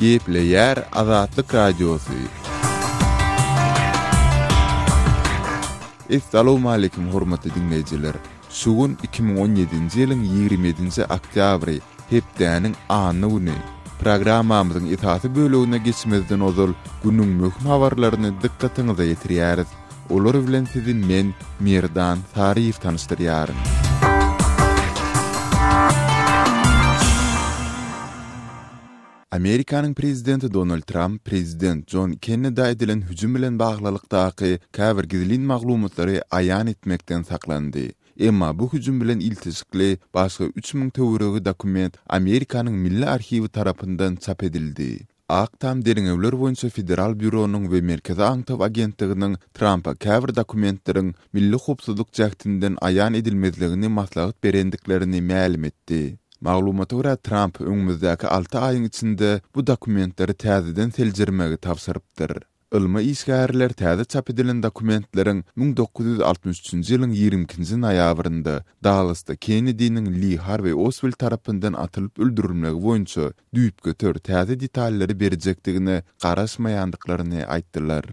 Gepleýär Azatlyk Radiosy. Essalawmaleýkim hormatly diňleýjiler! Şu gün 2017-nji ýylyň 27-nji oktýabry, hepdäniň anna güni. Programmamyzyň esasy bölegine geçmezden ozal, günüň möhüm habarlaryny dykgatyňyza ýetirýäris. Olar bilen sizi men, Merdan Saryýew tanyşdyrýaryn. Amerikanyň prezidenti Donald Tramp prezident Jon Kennedä edilen hüjüm bilen baglylykdaky käbir gizlin maglumatlary aýan etmekden saklandy. Emma bu hüjüm bilen ilteşikli başga 3000 töweregi dokument Amerikanyň Milli arhiwi tarapyndan çap edildi. Ak Tam Derňewler boýunça federal býuronyň we Merkezi aňtaw agentliginiň Trampa käbir dokumentleriň milli howpsuzlyk jähtinden aýan edilmezligini maslahat berendiklerini mälim etdi. Maglumata görä, Tramp öňümizdäki alty aýyň içinde bu dokumentleri täzeden seljermegi tabşyrypdyr. Ylmy işgärler täze çap edilen dokumentleriň 1963-nji ýylyň 22-nji noýabrynda Dallasda Kennediniň Li Harweý Oswald tarapyndan atylyp öldürilmegi boýunça düýpgöter täze detallary berjekdigine garaşmaýandyklaryny aýtdylar.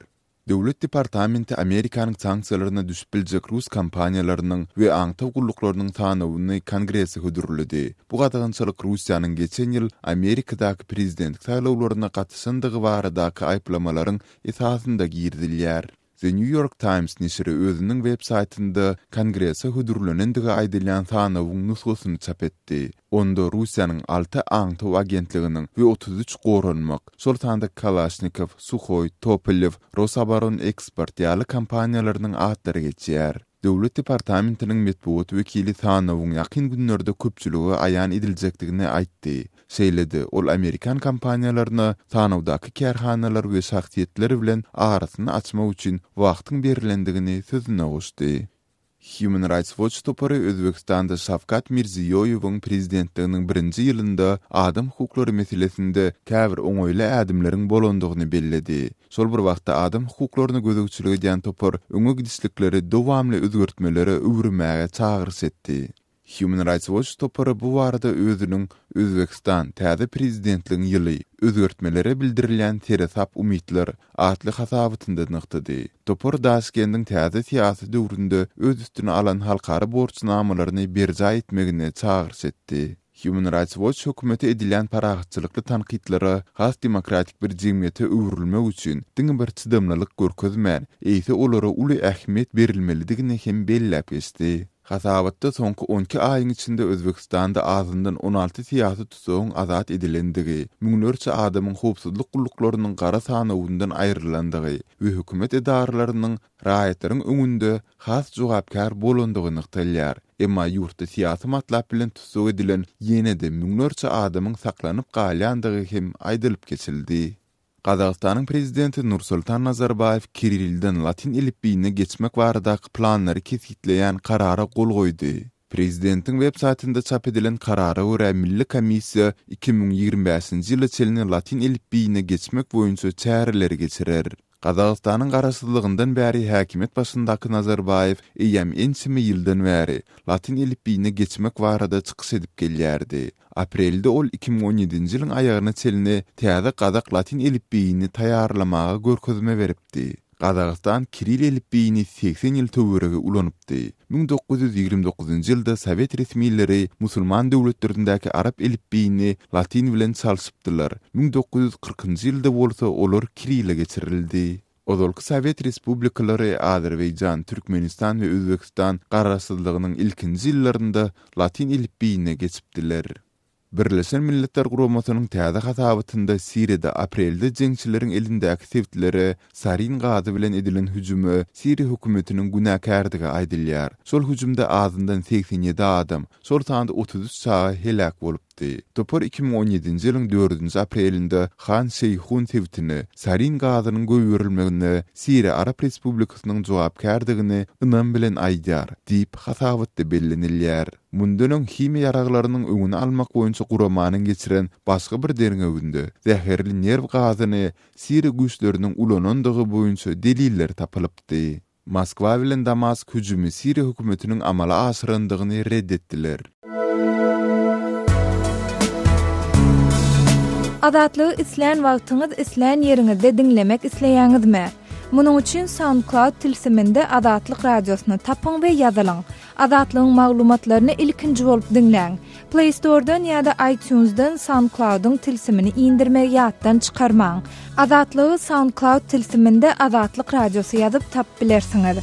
Döwlet departamenti Amerikanyň sanksiýalaryna düşüp biljek rus kompaniýalarynyň we aňtaw gulluklarynyň sanawyny Kongrese hödürledi. Bu gadagançylyk Russiýanyň geçen ýyl Amerikadaky prezidentlik saýlawlaryna gatyşandygy baradaky aýyplamalaryň esasynda girizilýär. The New York Times neşiri özüniň web saýtynda Kongrese hödürlenendigi aýdylýan sanawyň nusgasyny çap etdi. Onda Russiýanyň alty aňtaw agentliginiň we 33 goranmak, şol sanda Kalaşnikow, Suhoý, Topolew, Rosoboroneksport ýaly kompaniýalarynyň atlary geçýär. Döwlet departamentiniň metbugat wekili sanawyň ýakyn günlerde köpçülige aýan ediljekdigini aýtdy. Şeýle-de, ol amerikan kompaniýalaryna sanawdaky kärhanalar we şahsyýetler bilen arasyny açmak üçin wagtyň berlendigini sözüne goşdy. Human Rights Watch topary Özbegistanda Şawkat Mirziýoýewiň prezidentliginiň birinji ýylynda adam hukuklary meselesinde käbir oňaýly ädimleriň bolandygyny belledi. Şol bir wagtda adam hukuklaryna gözegçilik edýän topar öňe gidişlikleri dowamly özgertmelere öwürmäge çagyryş etdi. Human Rights Watch topary bu barada özüniň Özbegistan, täze prezidentligiň ýyly, özgertmelere bildirilýän seresap umytlar atly hasabatynda nygtady. Topar Daşkendiň täze syýasy döwründe öz üstüne alan halkara borçnamalaryny berjaý etmegine çagyryş etdi. Human Rights Watch hökümete edilýän parahatçylykly tankytlara has demokratik bir jemgyýete öwrülmek üçin diňe bir çydamlylyk görkezmän, eýse olara uly ähmiýet berilmelidigini hem belläp geçdi. Hasabatda soňky on iki aýyň içinde Özbegistanda azyndan 16 syýasy tussagyň azat edilendigi, müňlerçe adamyň howpsuzlyk gulluklarynyň gara sanawyndan aýrylandygy we hökümet edaralarynyň raýatlaryň öňünde has jogapkär bolandygy nygtalýar. Emma ýurtda syýasy matlap bilen tussag edilen ýene-de müňlerçe adamyň saklanyp galýandygy hem aýdylyp geçildi. Gazagystanyň prezidenti Nursultan Nazarbaýew kirilden latyn elipbiýine geçmek baradaky planlary kesgitleýän karara gol goýdy. Prezidentiň web saýtynda çap edilen karara görä milli komissiýa 2025-nji ýyla çenli latyn elipbiýine geçmek boýunça çäreleri geçirer. Gazagystanyň garaşsyzlygyndan bäri häkimiýet başyndaky Nazarbaýew eýýäm ençeme ýyldan bäri latyn elipbiýine geçmek barada çykyş edip gelýärdi. Aprelde ol 2017-nji ýylyň aýagyna çenli täze gazak latyn elipbiýini taýýarlamaga görkezme beripdi. Gazagystan kiril elipbiýini 80 ýyl töweregi ulanypdy. 1929-njy ýylda sowet resmileri musulman döwletlerindäki arap elipbiýini latyn bilen çalşypdylar, 1940-njy ýylda bolsa olar kirile geçirildi. Ozalky sowet respublikalary Azerbaýjan, Türkmenistan we Özbegistan garaşsyzlygynyň ilkinji ýyllarynda latyn elipbiýine geçipdiler. Birleşen Milletler Guramasynyň täze hasabatynda Siriýada aprelde jeňçileriň elindäki sebitlere sarin gazy bilen edilen hüjüme Siriýa hökümetiniň günäkärdigi aýdylýar. Şol hüjümde azyndan 87 adam, şol sanda 33 çaga heläk bolupdy. Topar 2017-nji ýylyň dördünji aprelinde Han Şeýhun sebitine sarin gazynyň goýberilmegine Siriýa Arap Respublikasynyň jogapkärdigini ynam bilen aýdýar diýip, hasabatda bellenilýär. Mundan öň himiýa ýaraglarynyň öňüni almak boýunça guramanyň geçiren başga bir derňewinde zäherli nerw gazyny siriýa güýçleriniň ulanandygy boýunça deliller tapylypdy. Moskwa bilen Damask hüjümi siriýa hökümetiniň amala aşyrandygyny ret etdiler. Azatlygy islän wagtyňyz, islän ýeriňizde diňlemek isleýäňizmi? Munuň üçin SoundCloud tilsiminde Azatlyk Radiosyny tapyň we ýazylyň. Azatlygyň maglumatlaryny ilkinji bolup diňläň. Play Store-dan ýa-da iTunes-dan SoundCloud-yň tilsimini indirmegi ýatdan çykarmaň. Azatlygy SoundCloud tilsiminde Azatlyk Radiosy ýazyp tapyp bilersiňiz.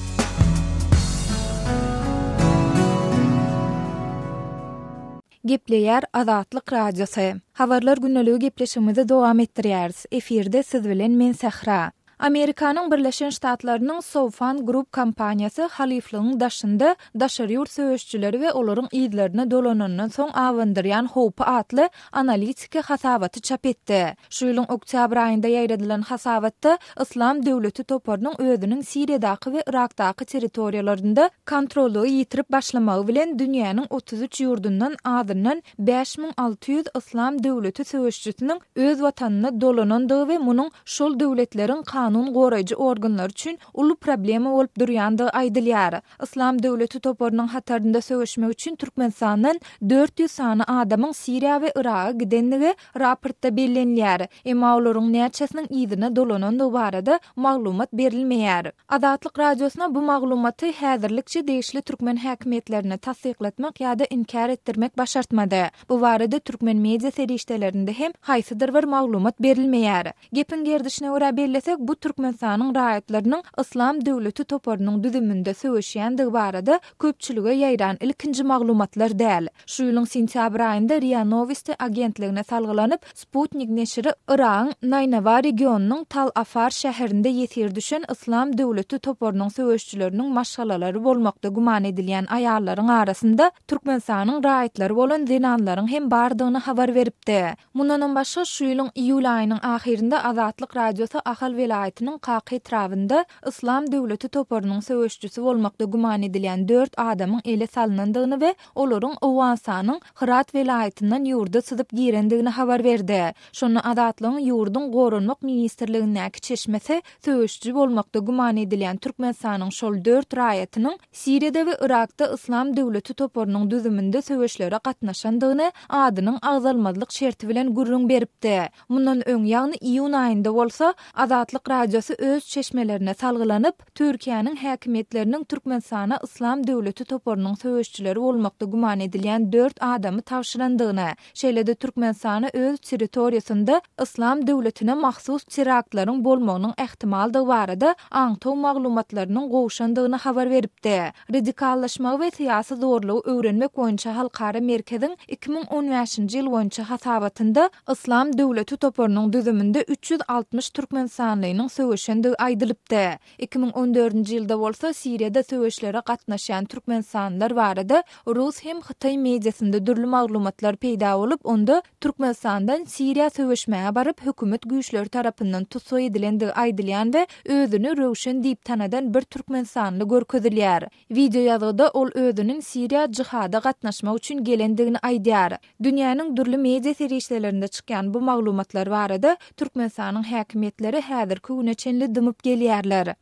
Gepleýär Azatlyk Radiosy. Habarlar gündeligi gepleşigimizi dowam etdirýäris. Efirde siz bilen men Sähra. Amerikanyň Birleşen Ştatlarynyň Soufan Group kompaniýasy halyflygyň daşynda daşary ýurt söweşijileri we olaryň yzlaryna dolanandan soň abandyrýan howpy atly analitiki hasabaty çap etdi. Şu ýylyň oktýabr aýynda ýaýradylan hasabatda Yslam döwleti toparynyň özüniň Siriýadaky we Yrakdaky territoriýalarynda kontrollygy ýitirip başlamagy bilen dünýäniň 33 ýurdundan azyndan 5600 Yslam döwleti söweşijisiniň öz watanyna dolanandygy we munuň şol döwletleriň kanun goraýjy organlary üçin uly problema bolup durýandygy aýdylýar. Yslam döwleti toparynyň hatarynda söweşmek üçin Türkmenistandan 400 sany adamyň Siriýa we Yraga gidenligi Raportda bellenilýär. Emma olaryň näçesiniň yzyna dolanandygy barada maglumat berilmeýär. Azatlyk Radiosyna bu maglumaty häzirlikçe degişli türkmen häkimiýetlerine tassyklatmak ýa-da inkär etdirmek başartmady. Bu barada türkmen media serişdelerinde hem haýsydyr bir maglumat berilmeýär. Gepiň gerdişine görä bellesek, bu Türkmenistanyň raýatlarynyň Yslam döwleti toparynyň düzüminde söweşýändigi barada köpçülige ýaýran ilkinji maglumatlar däl. Şu ýylyň sentýabr aýynda RIA Nowosti agentligine salgylanyp, Sputnik neşiri Yragyň Naýnawa regionynyň Tal Afar şäherinde ýesir düşen Yslam döwleti toparynyň söweşijileriniň maşgalalary bolmakda güman edilýän aýallaryň arasynda Türkmenistanyň raýatlary bolan zenanlaryň hem bardygyny habar beripdi. Mundanam başga, şu ýylyň iýul aýynyň ahyrynda Azatlyk Radiosy Ahal welaýatynyň Kaka etrabynda Yslam döwleti toparynyň söweşijisi bolmakda güman edilýän dört adamyň ele salnandygyny we olaryň Owganystanyň Hyrat welaýatyndan ýurda syzyp girendigini habar berdi. Şonda Azatlygyň ýurduň Goranmak ministrligindäki çeşmesi söweşiji bolmakda güman edilýän Türkmenistanyň şol dört raýatynyň Siriýada we Yrakda Yslam döwleti toparynyň düzüminde söweşlere gatnaşandygyny adynyň agzalmazlyk şerti bilen gürrüň beripdi. Mundan öň, ýagny iýun aýynda bolsa, Azatlyk Radiosy öz çeşmelerine salgylanyp, Türkiýäniň häkimiýetleriniň Türkmenistana Yslam döwleti toparynyň söweşijileri bolmakda güman edilýän dört adamy tabşyrandygyny, şeýle-de Türkmenistana öz territoriýasynda Yslam döwletine mahsus teraktlaryň bolmagynyň ähtimaldygy barada aňtaw maglumatlarynyň gowşandygyny habar beripdi. Radikallaşmagy we syýasy zorlugy öwrenmek boýunça halkara merkeziň 2015-nji ýyl boýunça hasabatynda Yslam döwleti toparynyň düzüminde 360 türkmenistanlynyň söweşendigi aýdylypdy. 2014-nji ýylda bolsa Siriýada söweşlere gatnaşýan türkmenistanlylar barada rus hem hytaý mediasynda dürli maglumatlar peýda bolup, onda Türkmenistandan Siriýa söweşmäge baryp, hökümet güýçleri tarapyndan tussag edilendigi aýdylýan we özüni Röwşen diýip tanadan bir türkmenistanly görkezilýär. Wideoýazgyda ol özüniň Siriýa jihada gatnaşmak üçin gelendigini aýdýar. Dünýäniň dürli media serişdelerinde çykýan bu maglumatlar barada Türkmenistanyň häkimiýetleri häzirki güne çenli dymyp gelýärler.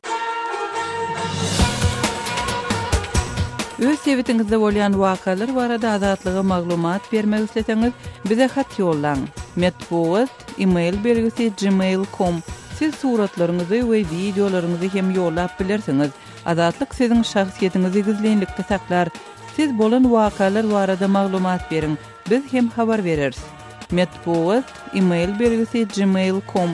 Öz sebitiňizde bolýan wakalar barada Azatlyga maglumat bermek isleseňiz, bize hat ýollaň. Metbugat, e-mail belgisi gmail com. Siz suratlaryňyzy we wideolaryňyzy hem ýollap bilersiňiz. Azatlyk siziň şahsyýetiňizi gizlinlikde saklar. Siz bolan wakalar barada maglumat beriň, biz hem habar bereris. Metbugat, e-mail belgisi gmail com.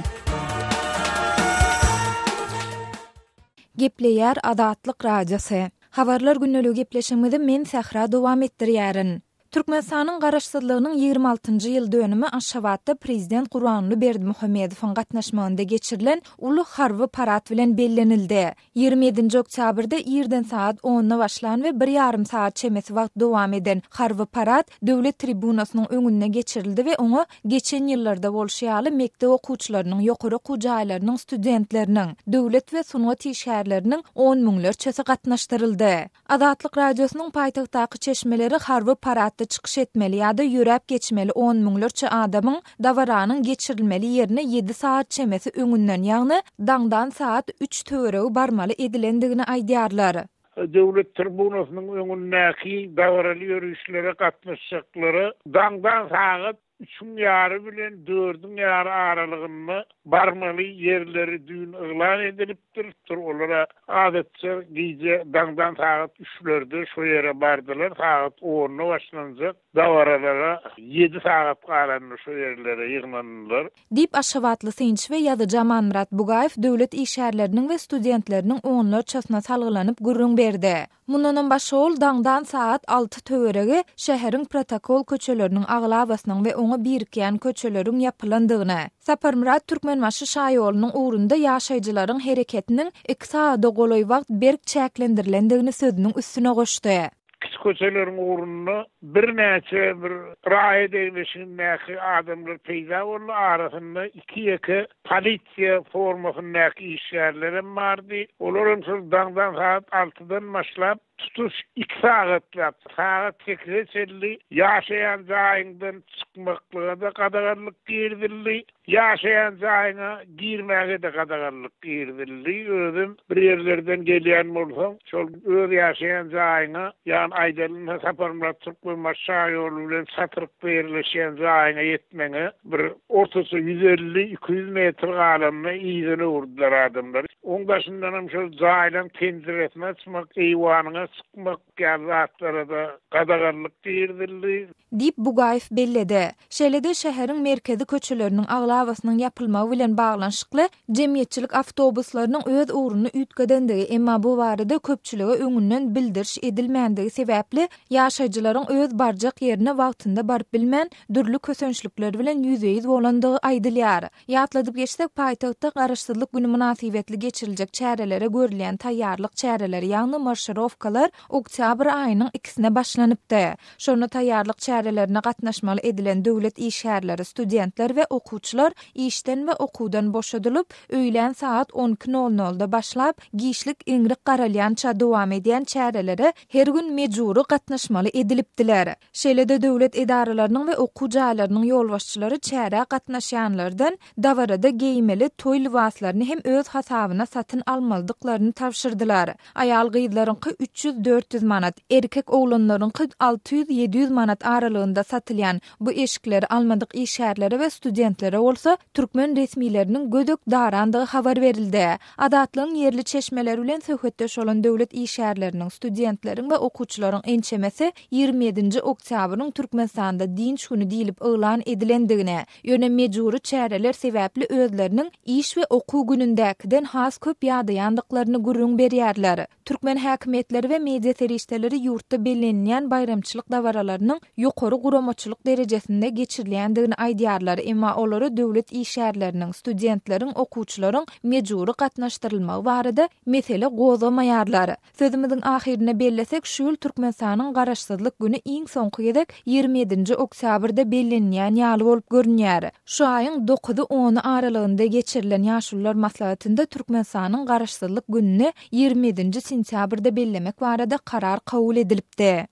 Gepleýär Azatlyk Radiosy. Habarlar gündeligi gepleşigimizi men Sähra dowam etdirýärin. Türkmenistanyň Garaşsyzlygynyň 26-njy ýyl dönümi Aşgabatda Prezident Gurbanguly Berdimuhamedowyň gatnaşmagynda geçirilen uly harby parad bilen bellenildi. 27-nji oktýabrda irden sagat onda başlan we bir ýarym sagat çemesi wagt dowam eden harby parad Döwlet tribunasynyň öňünde geçirildi we oňa geçen ýyllarda bolşy ýaly mekdep okuwçylarynyň, ýokary okuw jaýlarynyň studentleriniň, döwlet we sungat işgärleriniň on müňlerçesi gatnaşdyryldy. Azatlyk Radiosynyň paýtagtdaky çeşmeleri harby paradda çykyş etmeli ýa-da ýöräp geçmeli on müňlerçe adamyň dabaranyň geçirilmeli ýerine ýedi sagat çemesi öňünden, ýagny daňdan sagat üç töweregi barmaly edilendigini aýdýarlar. Döwlet tribunasynyň öňündäki dabaraly ýörişlere gatnaşjaklara daňdan sagat. Üçüň ýary bilen dördüň ýary aralygynda barmaly ýerleri düýn yglan edilipdir. Olar adatça gije daňdan sagat üçlerde şo ýere bardylar. Sagat onda başlanjak dabaralara ýedi sagat galanda şo ýerlere ýygnandylar. Diýip, aşgabatly synçy we ýazyjy Amanmyrat Bugaýew döwlet işgärleriniň we studentleriniň onlarçasyna salgylanyp gürrüň berdi. Mundanam başga ol daňdan sagat alty töweregi şäheriň protokol köçeleriniň aglabasynyň we oňa birikýän köçeleriň ýapylandygyny, Saparmyrat Türkmenbaşy şaýolunyň ugrunda ýaşaýjylaryň hereketiniň iki sagada golaý wagt berk çäklendirilendigini sözüniň üstüne goşdy. Kiçi köçeleriň ugrunda birnäçe bir raýat egin-eşigindäki adamlar peýda boldy, arasynda iki-ýeke polisiýa formasyndaky işgärlerem bardy. Olar hem şol daňdan sagat altydan başlap, tutuş iki sagatlap, sagat sekize çenli ýaşaýan jaýyňdan çykmaklyga-da gadaganlyk girizildi. Ýaşaýan jaýyňa girmäge-de gadaganlyk girizildi. Özem bir ýerlerden gelýän bolsaň, şol öz ýaşaýan jaýyňa, ýagny aýdaly, Saparmyrat Türkmenbaşy şaýoly bilen çatrykda ýerleşýän jaýyňa ýetmegiňe bir ortaça 150, 200 metr galanda yzyna öwürdiler adamlary. Oň daşyndanam şol jaýlaň penjiresini açmak, eýwanyňa çykmak ýaly zatlara-da gadaganlyk girizildi. Diýip, Bugaýew belledi. Şeýle-de, şäheriň merkezi köçeleriniň aglabasynyň ýapylmagy bilen baglanyşykly, jemgyýetçilik awtobuslarynyň öz ugruny üýtgedendigi, emma bu barada köpçülige öňünden bildiriş edilmändigi sebäpli, ýaşaýjylaryň öz barjak ýerine wagtynda baryp bilmän, dürli kösençlikler bilen ýüzbe-ýüz bolandygy aýdylýar. Ýatladyp geçsek, paýtagtda Garaşsyzlyk güni mynasybetli geçiriljek çärelere görülýän taýýarlyk çäreleri, ýagny marşirowkalar oktýabr aýynyň ikisine başlanypdy. Şonda taýýarlyk çärelerine gatnaşmaly edilen döwlet işgärleri, studentler we okuwçylar işden we okuwdan boşadylyp, öýlän sagat on iki nol nolda başlap, giçlik iňrik garalýança dowam edýän çärelere her gün mejbury gatnaşmaly edilipdiler. Şeýle-de döwlet edaralarynyň we okuw jaýlarynyň ýolbaşçylary çärä gatnaşýanlardan dabarada geýmeli toý lybaslaryny hem öz hasabyna satyn almalydyklaryny tabşyrdylar. Aýal-gyzlaryňky 300-400 manat, erkek oglanlaryňky 600-700 manat aralygynda satylýan bu eşikleri almadyk işgärlere we studentlere bolsa türkmen resmileriniň gödek darandygy habar berildi. Azatlygyň ýerli çeşmeleri bilen söhbetdeş bolan döwlet işgärleriniň, studentleriň we okuwçylaryň ençemesi 27-nji oktýabryň Türkmenistanda dynç güni diýlip yglan edilendigini, ýöne mejbury çäreler sebäpli özleriniň iş we okuw günündäkiden has köp ýadaýandyklaryny gürrüň berýärler. Türkmen häkimiýetleri we media serişdeleri ýurtda bellenilýän baýramçylyk dabaralarynyň ýokary guramaçylyk derejesinde geçirilýändigini aýdýarlar, emma olara döwlet işgärleriniň, studentleriň, okuwçylaryň mejbury gatnaşdyrylmagy barada mesele gozgamaýarlar. Sözümiziň ahyrynda bellesek, şu ýyl Türkmenistanyň Garaşsyzlyk güni iň soňky gezek 27-nji oktýabrda bellenilýän ýaly bolup görünýär. Şu aýyň dokuzy-ony aralygynda geçirilen Ýaşulular maslahatynda Türkmenistanyň Garaşsyzlyk gününi 27-nji sentýabrda bellemek barada karar kabul edilipdi.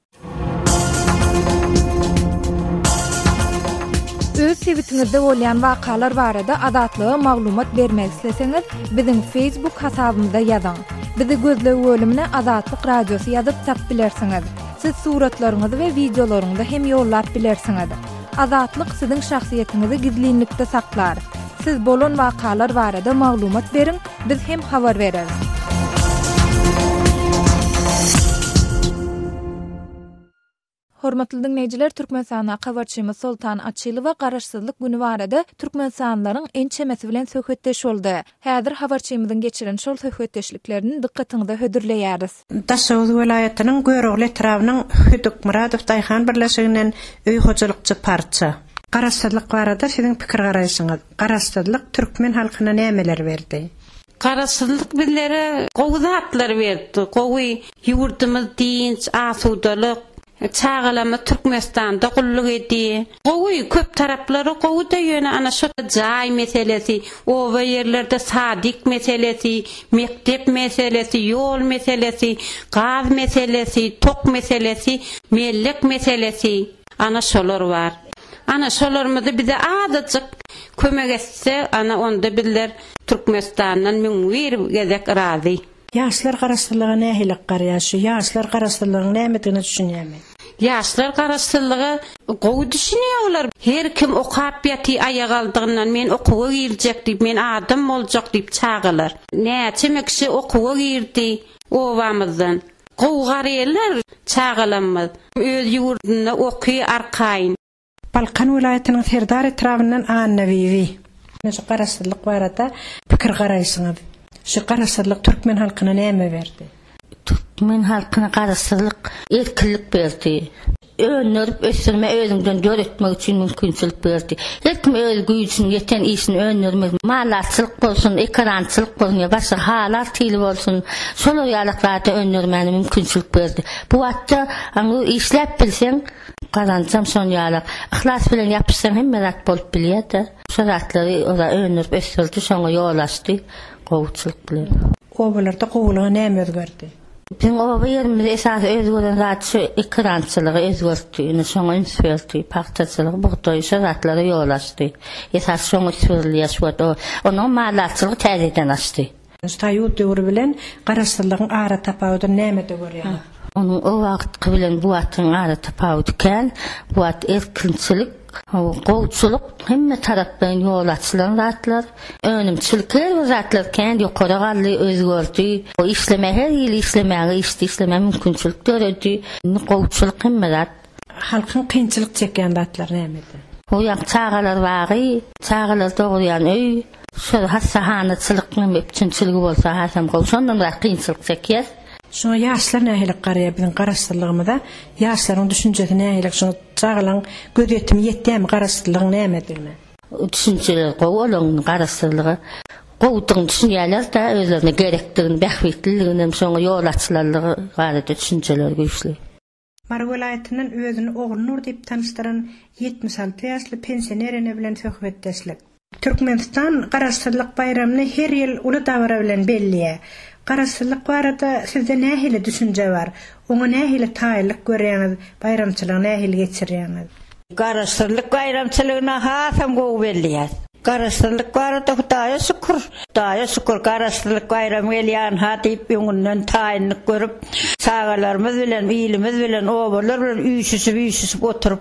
Öz sebitiňizde bolýan wakalar barada Azatlyga maglumat bermek isleseňiz, biziň Facebook hasabymyza ýazyň. Bizi gözleg bölümine Azatlyk Radiosy ýazyp tapyp bilersiňiz. Siz suratlaryňyzy we wideolaryňyzy hem ýollap bilersiňiz. Azatlyk siziň şahsyýetiňizi gizlinlikde saklar. Siz bolan wakalar barada maglumat beriň, biz hem habar bereris. Hormatly diňleýjiler, Türkmenistandaky habarçymyz Soltan Açylowa Garaşsyzlyk güni barada türkmenistanlylaryň ençemesi bilen söhbetdeş boldy. Häzir habarçymyzyň geçiren şol söhbetdeşliklerini dykgatyňyza hödürleýäris. Daşoguz welaýatynyň Görogly etrabynyň Hödük Myradow daýhan birleşiginden öý hojalykçy Parça. Garaşsyzlyk barada siziň pikir-garaýşyňyz? Garaşsyzlyk türkmen halkyna nämeler berdi? Garaşsyzlyk bizlere gowy zatlar berdi. Gowy ýurdumyz dynç, asudalyk. Çagalarymyz Türkmenistanda gulluk edýär. Gowy, köp taraplary gowy-da ýöne ana şo jaý meselesi, oba ýerlerde sadik meselesi, mekdep meselesi, ýol meselesi, gaz meselesi, tok meselesi, mellek meselesi ana şolar bar. Ana şolarymyzy bize azajyk kömek etse ana onda bizler Türkmenistandan 1001 gezek razy. Ýaşlar garaşsyzlyga nähili garaýar? Şu ýaşlar garaşsyzlygyň nämedigine düşünýärmi? Ýaşlar garaşsyzlyga gowy düşünýärler. Her kim okap ýaty aýak aldygyndan men okuwa girjek diýip, men adam boljak diýip çagalar. Näçeme kişi okuwa girdi obamyzdan. Gowy garaýarlar çagalamyz. Öz ýurdunda oky arkaýyn. Balkan welaýatynyň Serdar etrabyndan Annabibi. Şu Garaşsyzlyk barada pikir garaýşyňyz. Şu Garaşsyzlyk türkmen halkyna näme berdi? Türkmen halkyna Garaşsyzlyk erkinlik berdi. Öndürip ösdürme özüňden döretmek üçin mümkinçilik berdi. Her kim öz güýjüniň ýeten işini öndürmek, maldarçylyk bolsun, ekerançylyk bolsun ýa başga haly artyly bolsun, şolar ýalak zady öndürmäne mümkinçilik berdi. Bu wagtda aňy işläp bilseň, Gazanjam şon ýalak. Yhlas bilen ýapyşsaň hemme zat bolup bilýär-de. Şo zatlary oza öndürip ösdürdi, şoňa ýol açdy gowuçylyk bilen. Obalarda gowulyga näme özgerdi? Biziň oba ýerimizde esasy özgeren zat şu ekerançylygy özgertdi. Ine şoňa üns berdi. Pagtaçylygy, bugdaýy şo zatlara ýol açdy. Esasy şoňa üns berilýär şu wagt. Onuň maldarçylygy täzeden açdy. Soýuz döwri bilen Garaşsyzlygyň ara tapawudyny nämede görýäňiz? Onuň o wagtky bilen bu wagtyň ara tapawudy kän. Bu wagt erkinçilik, gowuçylyk, hemme taraplaýyn ýol açylan zatlar. Önümçilik her bir zatlar kän ýokary galdy, özgerdi. Işleme her hili işlemäge, işde işlemäge mümkinçilik döredi. Indi gowuçylyk hemme zat. Halkyň kynçylyk çekýän zatlary nämede? O ýaňky çagalar bagy, çagalar dogurýan öý. Şol hassahanaçylyk neme üpjünçiligi bolsa hasam gowy. Şondan biraz kynçylyk çekýäs. Şuňa ýaşlar nähili garaýar biziň garaşsyzlygymyza ýaşlaryň düşünjesi nähili şuňa çagalaň gözýetimi ýetýärmi garaşsyzlygyň nämedigine. Düşünjeleri gowy olaň garaşsyzlyga gowudygyny düşünýärler-de özlerine gerekdigini bähbitliliginem şoňa ýol açylanlygy barada düşünjeleri güýçli. Mary welaýatyndan özüni Ogulnur diýip tanyşdyran 76 ýaşly pensioner ene bilen söhbetdeşlik. Türkmenistan Garaşsyzlyk baýramyny her ýyl uly dabara bilen belleýär. Garaşsyzlyk barada sizde nähili düşünje bar? Oňa nähili taýynlyk görýäňiz, baýramçylygy nähili geçirýäňiz? Garaşsyzlyk baýramçylygyny hasam gowy belleýäs. Garaşsyzlyk barada Hudaýa şükür. Hudaýa şükür, Garaşsyzlyk baýramy gelýänha diýip öňünden taýynlyk görüp, çagalarymyz bilen, ilimiz bilen, obalar bilen üýşüşip-üýşüşip oturyp,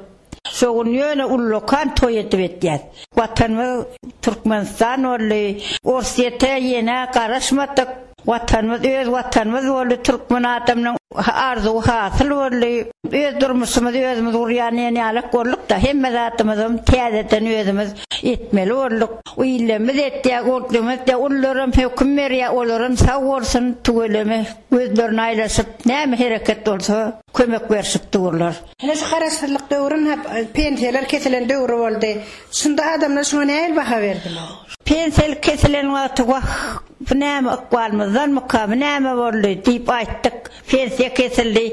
şo gün ýöne ullakan toý edip etýäs. Watanymyz Türkmenistan boldy. Orsýete ýene garaşmadyk. Watanymyz öz Watanymyz boldy. Türkmen adamynyň arzuwy hasyl boldy. Öz durmuşymyzy özümiz gurýan diýen ýalak bolduk-da, hemme zadymyzam täzeden özümiz etmeli bolduk. Illerimiz etýär, oglumyz etýär, ulularam höküm berýär, olaram sag bolsun, tüweleme, gözlerini aýlaşyp, näme hereket bolsa, kömek berşip durlar. Ine şu garaşsyzlyk döwrün hap pensiýalar kesilen döwri boldy. Şunda adamlar şuňa nähili baha berdiler? Pensiýaly kesilen wagty wah, bu näme ykbalymyzdanmyka, bu näme boldy diýip aýtdyk. Pensiýa kesildi.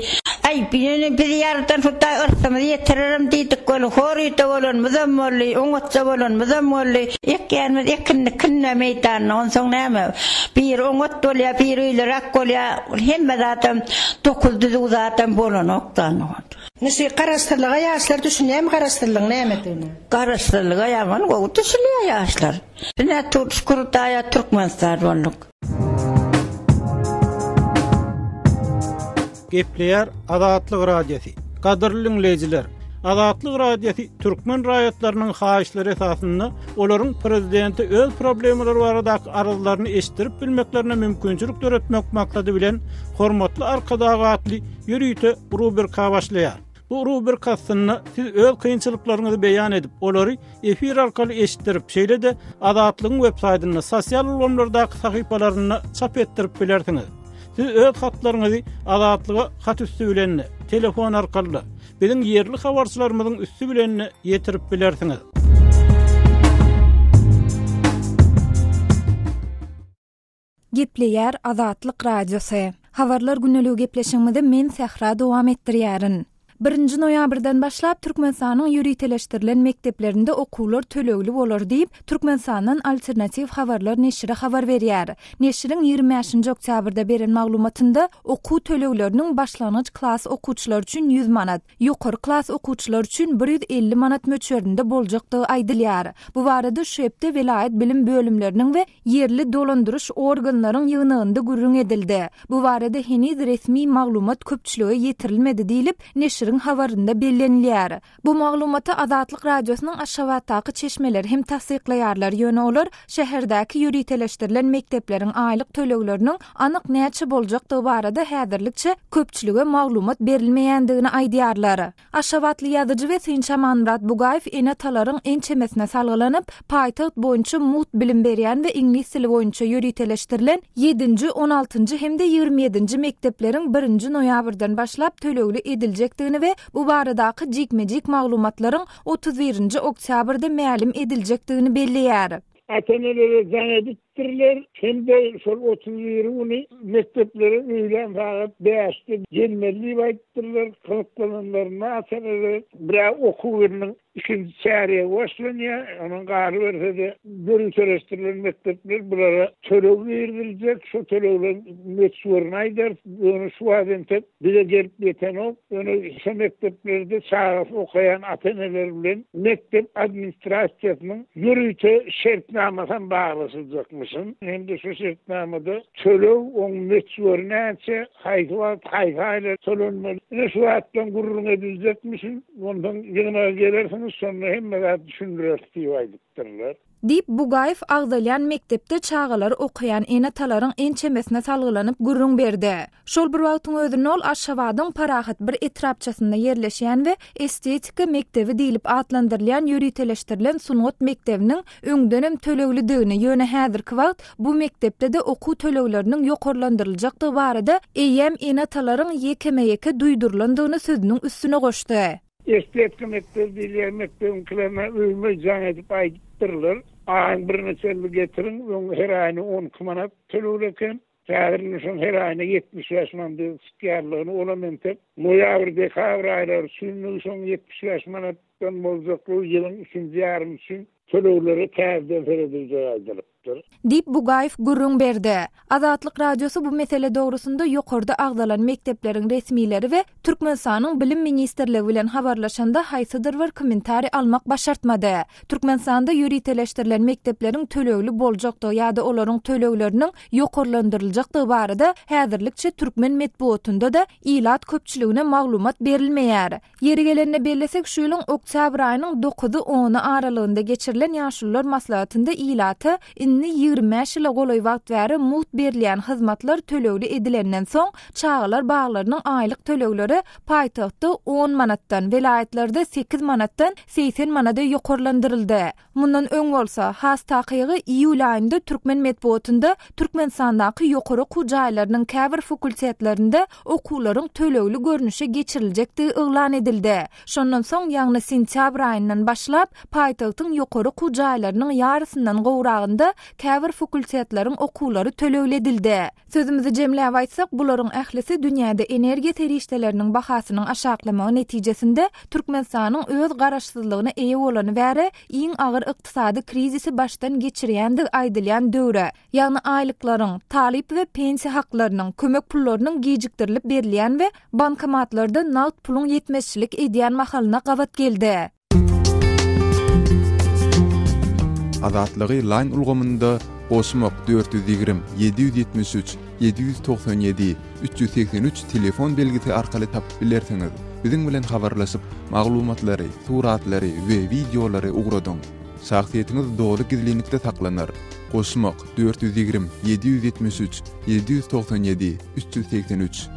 Aý, ýöne bizi ýaradan Hudaý yrsymyzy ýetirerem diýdik weli, hor öýde bolanymyzam boldy, oňatja bolanymyzam boldy. Ekýänimiz ekin-dikin-dä meýdanda, onsoň näme, biri oňat bolýar, biri öýleräk bolýar, hemme zadam dokuz düzüw zadam bolanok-da. Indi şu garaşsyzlyga ýaşlar düşünýärmi garaşsyzlygyň nämedigine? Garaşsyzlyga ýaman gowy düşünýär ýaşlar. Ine, şükür Hudaýa Türkmenistan bolduk. Gepleýär Azatlyk Radiosy. Gadyrly diňleýjiler, Azatlyk Radiosy türkmen raýatlarynyň haýyşlary esasynda olaryň prezidente öz problemalary baradaky arzlaryny eşitdirip bilmeklerine mümkinçilik döretmek maksady bilen Hormatly Arkadag atly ýörite rubrika başlaýar. Bu rubrika astynda siz öz kynçylyklaryňyzy beýan edip, olary efir arkaly eşitdirip, şeýle-de Azatlygyň web saýtynda, sosial ulgamlardaky sahypalarynda çap etdirip bilersiňiz. Siz öz hatlaryňyzy Azatlyga hat üsti bilen-de, telefon arkaly-da, biziň ýerli habarçylarymyzyň üsti bilen-de ýetirip bilersiňiz. Gepleýär Azatlyk Radiosy. Habarlar gündeligi gepleşigimizi men Sähra dowam etdirýärin. Birinji noýabrdan başlap Türkmenistanyň ýöriteleşdirilen mekdeplerinde okuwlar tölegli bolar diýip, Türkmenistandan Alternatiw habarlar neşiri habar berýär. Neşiriň 25-nji oktýabrda beren maglumatynda okuw tölegleriniň başlangyç klas okuwçylary üçin 100 manat, ýokary klas okuwçylary üçin 150 manat möçberinde boljakdygy aýdylýar. Bu barada şu hepde welaýat bilim bölümleriniň we ýerli dolandyryş organlaryň ýygnagynda gürrüň edildi. Bu barada heniz resmi maglumat köpçülige ýetirilmedi diýlip, neşiriň. neşiriň habarynda bellenilýär. Bu maglumaty Azatlyk Radiosynyň Aşgabatdaky çeşmeleri hem tassyklaýarlar, ýöne olar şäherdäki ýöriteleşdirilen mekdepleriň aýlyk tölegleriniň anyk näçe boljakdygy barada häzirlikçe köpçülige maglumat berilmeýändigini aýdýarlar. Aşgabatly ýazyjy we synçy Amanmyrat Bugaýew ene-atalaryň ençemesine salgylanyp, paýtagt boýunça mugt bilim berýän we iňlis dili boýunça ýöriteleşdirilen ýedinji, on altynjy hem-de 20 ýedinji mekdepleriň birinji noýabrdan başlap tölegli ediljekdigini we bu baradaky jikme-jik maglumatlaryň 31 nji oktýabrda mälim ediljekdigini belleýär. Ata-enelere jaň edipdirler hem-de şol 31 güni mekdeplere öýlän sagat bäşde gelmeli diýip aýdypdyrlar. Gyzyklananlarynda ata-eneler bir-ä okuw ýylynyň ikinji çärýegi başlanýar, onuň galyberse-de ýöriteleşdirilen mekdepler bulara töleg giriziljek, şo tölegleriň möçberini aýdarys, ýöne şu wagt entek Bize gelip ýetenok, ýöne şo mekdeplerde çagasy okaýan ata-eneler bilen mekdep administrasiýasynyň ýörite şertnamasam baglaşyljakmyşyn hem-de şo şertnamada töleg, oň möçberi näçe, haýsy wagt, haýsy aýlar tölenmeli, ine şu zatlaryň gürrüň ediljekmişin, onsoň ýygnaga gelersiňiz, şonda hemme zat düşündireris diýip aýdypdyrlar. Diýip, Bugaýew agzalýan mekdepde çagalary okaýan ene-atalaryň ençemesine salgylanyp gürrüň berdi. Şol bir wagtyň özünde ol Aşgabadyň Parahat bir etrapçasynda ýerleşýän we Estetika mekdebi diýlip atlandyrylýan ýöriteleşdirilen sungat mekdebiniň öňdenem töleglidigini, ýöne häzirki wagt bu mekdepde-de okuw tölegleriniň ýokarlandyryljakdygy barada eýýäm ene-atalaryň ýekeme-ýeke duýdurylandygyny sözüniň üstüne goşdy. Estetika mekdebi diýilýän mekdebiňkilerine öýme jaň edip aýdypdyrlar. Aýyň birine çenli getiriň, öň her aýyna 12 manat tölegli eken. Häzir indi şoň her aýyna 75 manat edip çykýanlygyny, olam entek noýabr, dekabr aýlary üçinligi şoň 75 manatdan boljaklygy ýylyň ikinji ýarymy üçin töleglere täzeden serediljegi aýdylypdyr. Diýip, Bugaýew gürrüň berdi. Azatlyk Radiosy bu mesele dogrusynda ýokarda agzalan mekdepleriň resmileri we Türkmenistanyň Bilim ministrligi bilen habarlaşanda haýsydyr bir kommentariý almak başartmady. Türkmenistanda ýöriteleşdirilen mekdepleriň tölegli boljakdygy ýa-da olaryň tölegleriniň ýokarlandyryljakdygy barada häzirlikçe türkmen metbugatynda-da ilat köpçüligine maglumat berilmeýär. Ýeri gelende bellesek, şu ýylyň oktýabr aýynyň dokuzy-ony aralygynda geçirilen Ýaşulular maslahatynda ilata indi 25 ýyla golaý wagt bäri mugt berilýän hyzmatlar tölegli edilenden soň, çagalar baglarynyň aýlyk tölegleri paýtagtda on manatdan, welaýatlarda sekiz manatdan 80 manada ýokarlandyryldy. Mundan öň bolsa, has takygy iýul aýynda türkmen metbugatynda Türkmenistandaky ýokary okuw jaýlarynyň käbir fakultetlerinde okuwlaryň tölegli görnüşe geçiriljekdigi yglan edildi. Şondan soň, ýagny sentýabr aýyndan başlap, paýtagtyň ýokary okuw jaýlarynyň ýarysyndan gowragynda käbir fakultetleriň okuwlary tölegli edildi. Sözümizi jemläp aýtsak, bularyň ählisi dünýäde energiýa serişdeleriniň bahasynyň aşaklamagy netijesinde Türkmenistanyň öz garaşsyzlygyna eýe bolany bäri iň agyr ykdysady krizisi başdan geçirýändigi aýdylýan döwre, ýagny aýlyklaryň, talyp we pensiýa haklarynyň, kömek pullarynyň gijikdirilip berilýän we bankomatlarda nagt puluň ýetmezçilik edýän mahalyna gabat geldi. Azatlygy Line ulgamynda goşmak 420 773 797 383 telefon belgisi arkaly tapyp bilersiňiz. Biziň bilen habarlaşyp, maglumatlary, suratlary we wideolary ugradyň. Şahsyýetiňiz doly gizlinlikde saklanar. Goşmak 420 773 797 383.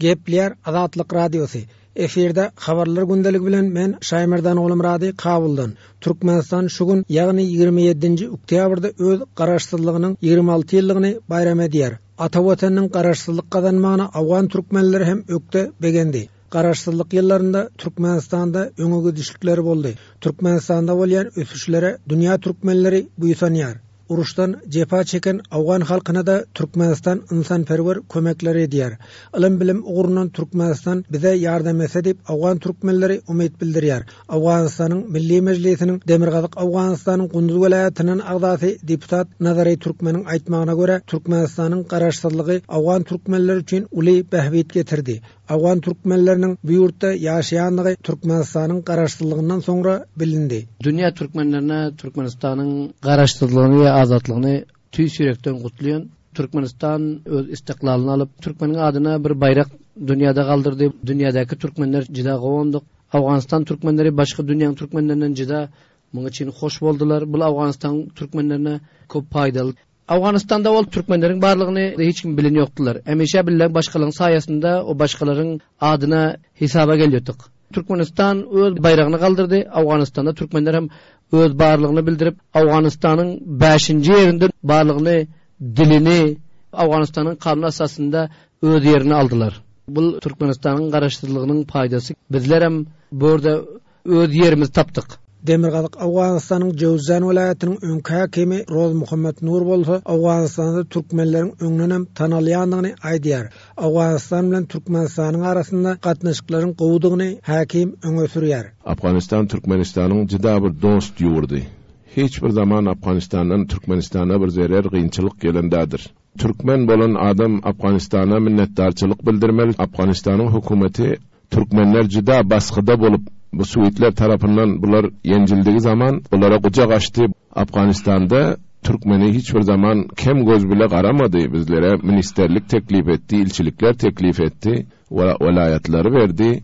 Gepleýär Azatlyk Radiosy. Efirde Habarlar gündeligi bilen men Şaýmerdan Ogulmyrady Kabuldan. Türkmenistan şu gün, ýagny 27-nji oktýabrda öz Garaşsyzlygynyň 26 ýyllygyny baýram edýär. Ata Watanynyň garaşsyzlyk gazanmagyna awgan türkmenleri hem ökde begendi. Garaşsyzlyk ýyllarynda Türkmenistanda öňe gidişlikler boldy. Türkmenistanda bolýan ösüşlere dünýä türkmenleri buýsanýar. Uruşdan jepa çeken awgan halkyna-da Türkmenistan ynsanperwer kömekler edýär. Ylym-bilim ugrundan Türkmenistan bize ýardam etse diýip awgan türkmenleri umyt bildirýär. Owganystanyň Milli Mejlisiniň Demirgazyk Owganystanyň Gunduz welaýatyndan agzasy deputat Nazary Türkmeniň aýtmagyna görä, Türkmenistanyň garaşsyzlygy awgan türkmenleri üçin uly bähbit getirdi. Awgan türkmenleriniň bu ýurtda ýaşaýandygy Türkmenistanyň garaşsyzlygyndan soňra bilindi. Dünýä türkmenlerine Türkmenistanyň garaşsyzlygyny we azatlygyny. Tüýs ýürekden gutlaýan. Türkmenistan öz istiklalyny alyp, türkmeniň adyna bir baýrak dünýäde galdyrdy. Dünýädäki türkmenler jyda gowandyk. Owganystan türkmenleri başga dünýäň türkmenlerinden jyda muň üçin hoş boldular. Bul Owganystan türkmenlerine köp paýdaly. Owganystanda ol türkmenleriň barlygyny hiç kim bilen ýokdular. Hemişe billeň başgalaryň saýasynda o başgalaryň adyna hesaba gelýärdik. Türkmenistan öz baýragyny galdyrdy, Owganystanda türkmenler hem öz barlygyny bildirip, Owganystanyň bäşinji ýerinde barlygyny, dilini Owganystanyň kanuny esasynda öz ýerini aldylar. Bul Türkmenistanyň garaşsyzlygynyň paýdasy. Bizlerem bu ýerde öz ýerimizi tapdyk. Demirgazyk Owganystanyň Jöwzjan welaýatynyň öňki häkimi Rozmuhammet Nur bolsa Owganystanda türkmenleriň öňdenem tanalýandygyny aýdýar. Owganystan bilen Türkmenistanyň arasynda gatnaşyklaryň gowudygyny häkim öňe sürýär. Afganistan Türkmenistanyň juda bir dost ýurdy. Hiç bir zaman Afganistandan Türkmenistana bir zerer, gynçylyk gelen dädir. Türkmen bolan adam Afganistana minnetdarçylyk bildirmeli. Afganistanyň hökümeti Türkmenler juda basgyda bolup bu switler tarapyndan bular ýenjildigi zaman bulara gujak açdy. Afganistanda türkmeni hiç bir zaman kem göz bile garamady bizlere ministerlik teklip etdi ilçilikler teklip etdi welaýatlary berdi.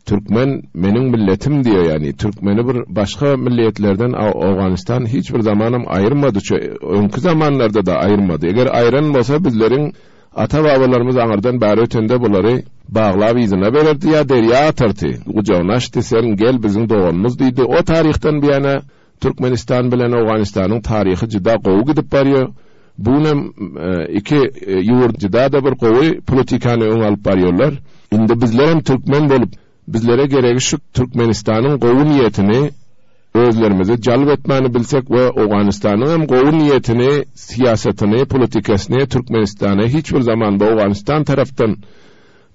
Türkmen meniň milletim diýýär ýagny türkmeni bir başga milliýetlerden Owganystan hiç bir zamanam aýyrmady şu öňki zamanlarda-da aýyrmady eger aýyran bolsa bizleriň ata babalarymyz aňyrdan bäri ötende bulary baglap yzyna bererdi ýa derýa atardy gujagyny açdy sen gel biziň doganymyz diýdi o taryhdan buýana Türkmenistan bilen Owganystanyň taryhy juda gowy gidip barýar. Bu günem iki ýurt juda-da bir gowy polotikany öňe alyp barýarlar. Indi bizlerem türkmen bolup, bizlere geregi şu Türkmenistanyň gowy niýetini özlerimize jalp etmäni bilsek we Owganystanyň hem gowy niýetini, syýasatyny, polotikasyny Türkmenistana hiç bir zaman bu Owganystan tarapdan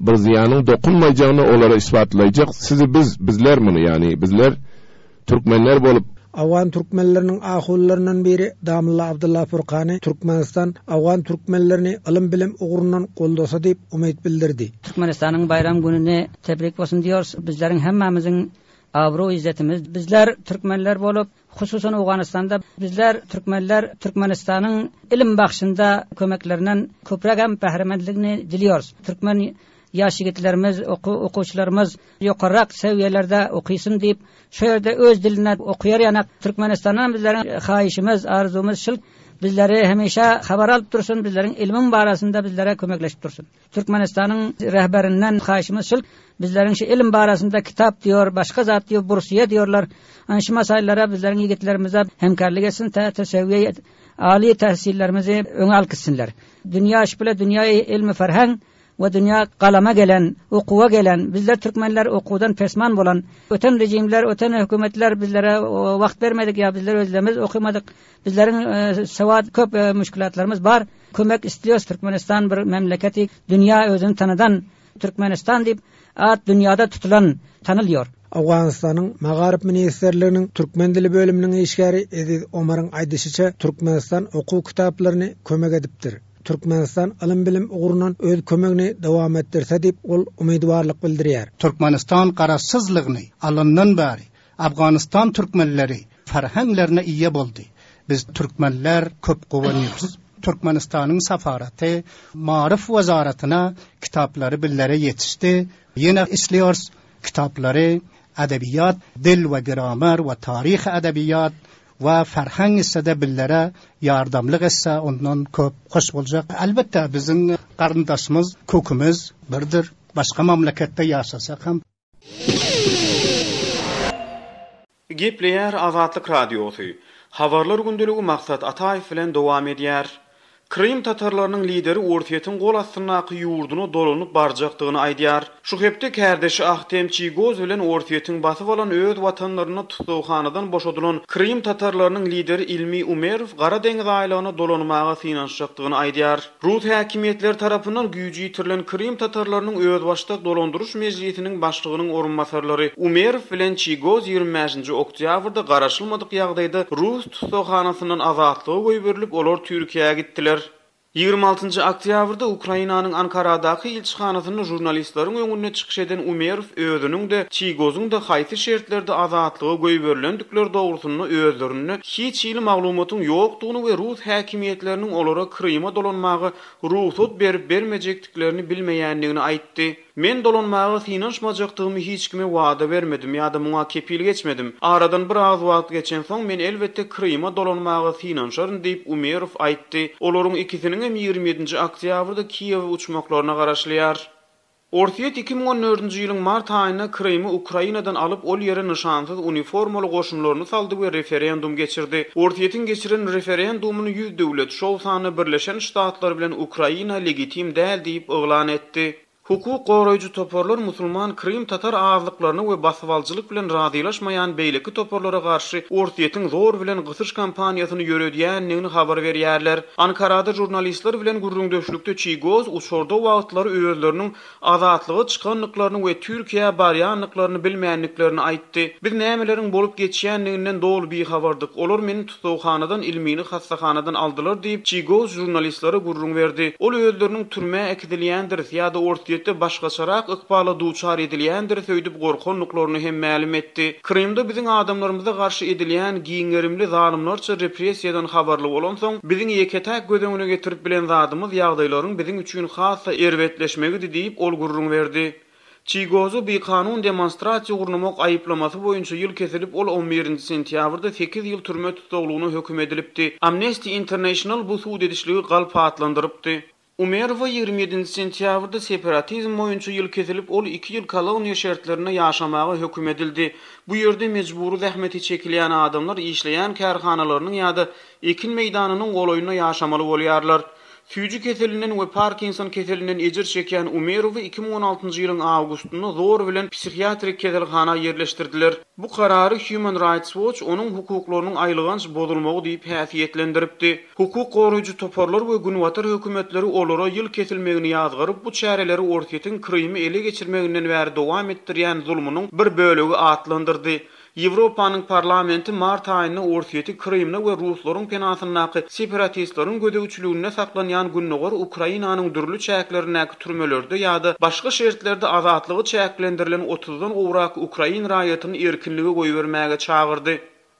bir zyýanyň dokunmaýjagyny olara isbatlaýjak sizi biz, bizler muny, ýagny bizler türkmenler bolup. Owgan türkmenleriniň ahunlaryndan biri Damylla Abdylla Furkany Türkmenistan owgan türkmenlerini ylym-bilim ugrundan goldasa diýip umyt bildirdi. Türkmenistanyň baýram gününi tebrik bolsun diýorys. Bizleriň hemmämiziň abru-yzzetimiz. Bizler türkmenler bolup, hususan Owganystanda bizler türkmenler Türkmenistanyň ilim bagşynda kömeklerinden köprägem bähremendligini diliýorys. Türkmen ýaş ýigitlerimiz, okuwçylarymyz ýokarrak sewiýelerde okysyn diýip, şu ýerde öz dilinde okaýar ýanak. Türkmenistandan bizleriň haýyşymyz, arzuwymyz şul, bizleri hemişe habar alyp dursun, bizleriň ilmiň barasynda bizlere kömekleşip dursun. Türkmenistanyň rehberinden haýyşymyz şul, bizleriň şu ilim barasynda kitap diýor, başga zat diýor, bursiýa diýorlar. Ana şu masaýlara bizleriň ýigitlerimize hemkarlyk etsin, tä sewiýe aly tähsillerimizi öňe alyp gitsinler. Dünýä şu bile dünýä ilmi ferheng we dünýä galama gelen, okuwa gelen, bizler türkmenler okuwdan pesman bolan, öten rejimler, öten hökümetler bizlere wagt bermedik ýa bizler özlerimiz okymadyk, bizleriň sewat köp müşkülatlarymyz bar. Kömek isliýos Türkmenistan bir memleketi dünýä özüni tanadan Türkmenistan diýip at dünýada tutulan tanylýor. Owganystanyň Magaryf ministrliginiň türkmen dili bölüminiň işgäri Eziz Omaryň aýdyşyça, Türkmenistan okuw kitaplaryny kömek edipdir. Türkmenistan ylym-bilim ugrundan öz kömegini dowam etdirse diýip, ol umydybarlyk bildirýär. Türkmenistan garaşsyzlygyny alandan bäri Afganistan türkmenleri ferhenglerine eýe boldy. Biz türkmenler köp guwanýarys. Türkmenistanyň safaraty Maryf wezaratyna kitaplary bizlere ýetişdi. Ýene isleýäris kitaplary edebiýat, dil we gramer we taryh edebiýat we ferheng etse-de bizlere ýardamlyk etse ondan köp hoş boljak. Elbetde biziň garyndaşymyz, kökümiz birdir. Başga mamleketde ýaşasak hem. Gepleýär Azatlyk Radiosy. Habarlar gündeligi Maksat Ataýew bilen dowam edýär. Krym tatarlarynyň lideri Orsýetiň gol astyndaky ýurduna dolanyp barjakdygyny aýdýar. Şu hepde kärdeşi Ahtem Çiýgoz bilen Orsýetiň basyp alan öz watanlarynda tussaghanadan boşadylan krym tatarlarynyň lideri Ilmi Umerow Gara deňiz aýlagyna dolanmaga synanyşjakdygyny aýdýar. Rus häkimiýetleri tarapyndan güýji ýitirilen Krym tatarlarynyň özbaşdak dolandyryş mejlisiniň başlygynyň orunbasarlary Umerow bilen Çigoz 25-nji oktýabrda garaşylmadyk ýagdaýda rus tussaghanasyndan azatlyga goýberilip, olar Türkiýä gitdiler. 26 njy oktýabrda Ukrainanyň Ankaradaky ilçihanasynda žurnalistleriň öňünde çykyş eden Umerow özüniň-de, Çiýgozyň-da haýsy şertlerde azatlyga goýberilendikleri dogrusynda özlerinde hiç hili maglumatyň ýokdugyny we rus häkimiýetleriniň olara Kryma dolanmaga rugsat berip-bermejekdiklerini bilmeýändigini aýtdy. Men dolanmaga synanyşmajakdygymy hiç kime wada bermedim ýa-da muňa kepil geçmedim. Aradan bir az wagt geçensoň, men elbetde Kryma dolanmaga synanyşaryn diýip, Umerow aýtdy. Olaryň ikisiniňem 27 nji oktýabrda Kiýewe uçmaklaryna garaşylýar. Orsýet 2014-nji ýylyň mart aýynda Krymy Ukrainadan alyp, ol ýere nyşansyz uniformaly goşunlaryny saldy we referendum geçirdi. Orsýetiň geçiren referendumyny ýüz döwlet, şol sanda Birleşen Ştatlar bilen Ukraina legitim däl diýip yglan etdi. Hukuk goraýjy toparlar musulman krym tatar azlyklaryna we basybalyjylyk bilen razylaşmaýan beýleki toparlara garşy Orsýetiň zor bilen gysyş kampaniýasyny ýöredýändigini habar berýärler. Ankarada žurnalistler bilen gürrüňdeşlikde Çiýgoz uçarda wagtlary özleriniň azatlyga çykandyklaryny we Türkiýä barýandyklaryny bilmändiklerini aýtdy. Biz nämeleriň bolup geçýändiginden doly bihabardyk. Olar meni tussaghanadan Ilmini hassahanadan aldylar diýip, Çiýgoz žurnalistlere gürrüň berdi. Ol özleriniň türmä äkidilýändiris ýa-da Orsýetde başgaçarak ykbala duçar edilýändiris öýdüp gorkandyklaryny hem mälim etdi. Krymda biziň adamlarymyza garşy edilýän giň gerimli zalymlarça repressiýadan habarly bolansoň, biziň ýeke-täk göz öňüne getirip bilen zadymyz ýagdaýlaryň biziň üçin has-da erbetleşmegidi diýip, ol gürrüň berdi. Çiýgoza bikanun demonstrasiýa gurnamak aýyplamasy boýunça ýyl kesilip, ol on birinji sentýabrda sekiz ýyl türme tussaglygyna höküm edilipdi. Amnesty International bu sud edişligi galp atlandyrypdy. Umerowa 27 nji sentýabrda separatizm boýunça ýyl kesilip, ol iki ýyl koloniýa şertlerinde ýaşamaga höküm edildi. Bu ýerde mejbury zähmeti çekilýän adamlar işleýän kärhanalarynyň ýa-da ekin meýdanynyň golaýynda ýaşamaly bolýarlar. Süýji keselinden we Parkinson keselinden ejir çekýän Umerowy 2016-njy ýylyň awgustynda zor bilen psihiatrik keselhana ýerleşdirdiler. Bu karary Human Rights Watch onuň hukuklarynyň aýylganç bozulmagy diýip häsiýetlendiripdi. Hukuk goraýjy toparlar we günbatar hökümetleri olara ýyl kesilmegini ýazgaryp, bu çäreleri Orsýetiň Krymy ele geçirmeginden bäri dowam etdirýän zulmunyň bir bölegi atlandyrdy. Ýewropanyň Parlamenti mart aýynda Orsýeti Krymda we ruslaryň penasyndaky separatistleriň gözegçiliginde saklanýan gündogar Ukrainanyň dürli çäklerindäki türmelerde ýa-da başga şertlerde azatlygy çäklendirilen otuzdan gowrak ukrain raýatyny erkinlige goýbermäge çagyrdy.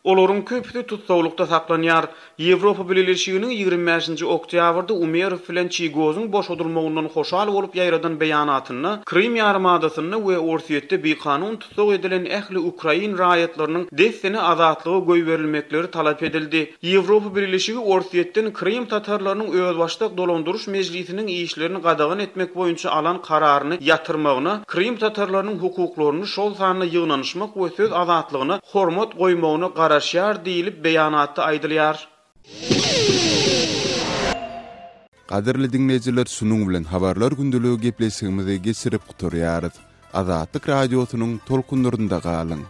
Olaryň köpüsi tussaglykda saklanýar. Ýewropa Bileleşiginiň 25 nji oktýabrda Umerow bilen Çiýgozyň boşadylmagyndan hoşal bolup ýaýradan beýanatynda Krym ýarymadasynda we Orsýetde bikanun tussag edilen ähli ukrain raýatlarynyň dessine azatlyga goýberilmekleri talap edildi. Ýewropa Bileleşigi Orsýetden krym tatarlarynyň özbaşdak dolandyryş mejlisiniň işlerini gadagan etmek boýunça alan kararyny ýatyrmagyna, krym tatarlarynyň hukuklaryny, şol sanda ýygnanyşmak we söz azatlygyna hormat goýmagyna garaşýar diýlip, beýanatda aýdylýar. Gadyrly diňleýjiler şunuň bilen habarlar gündeligi gepleşigimizi geçirip gutarýarys. Azatlyk Radiosynyň tolkunlarynda galyň.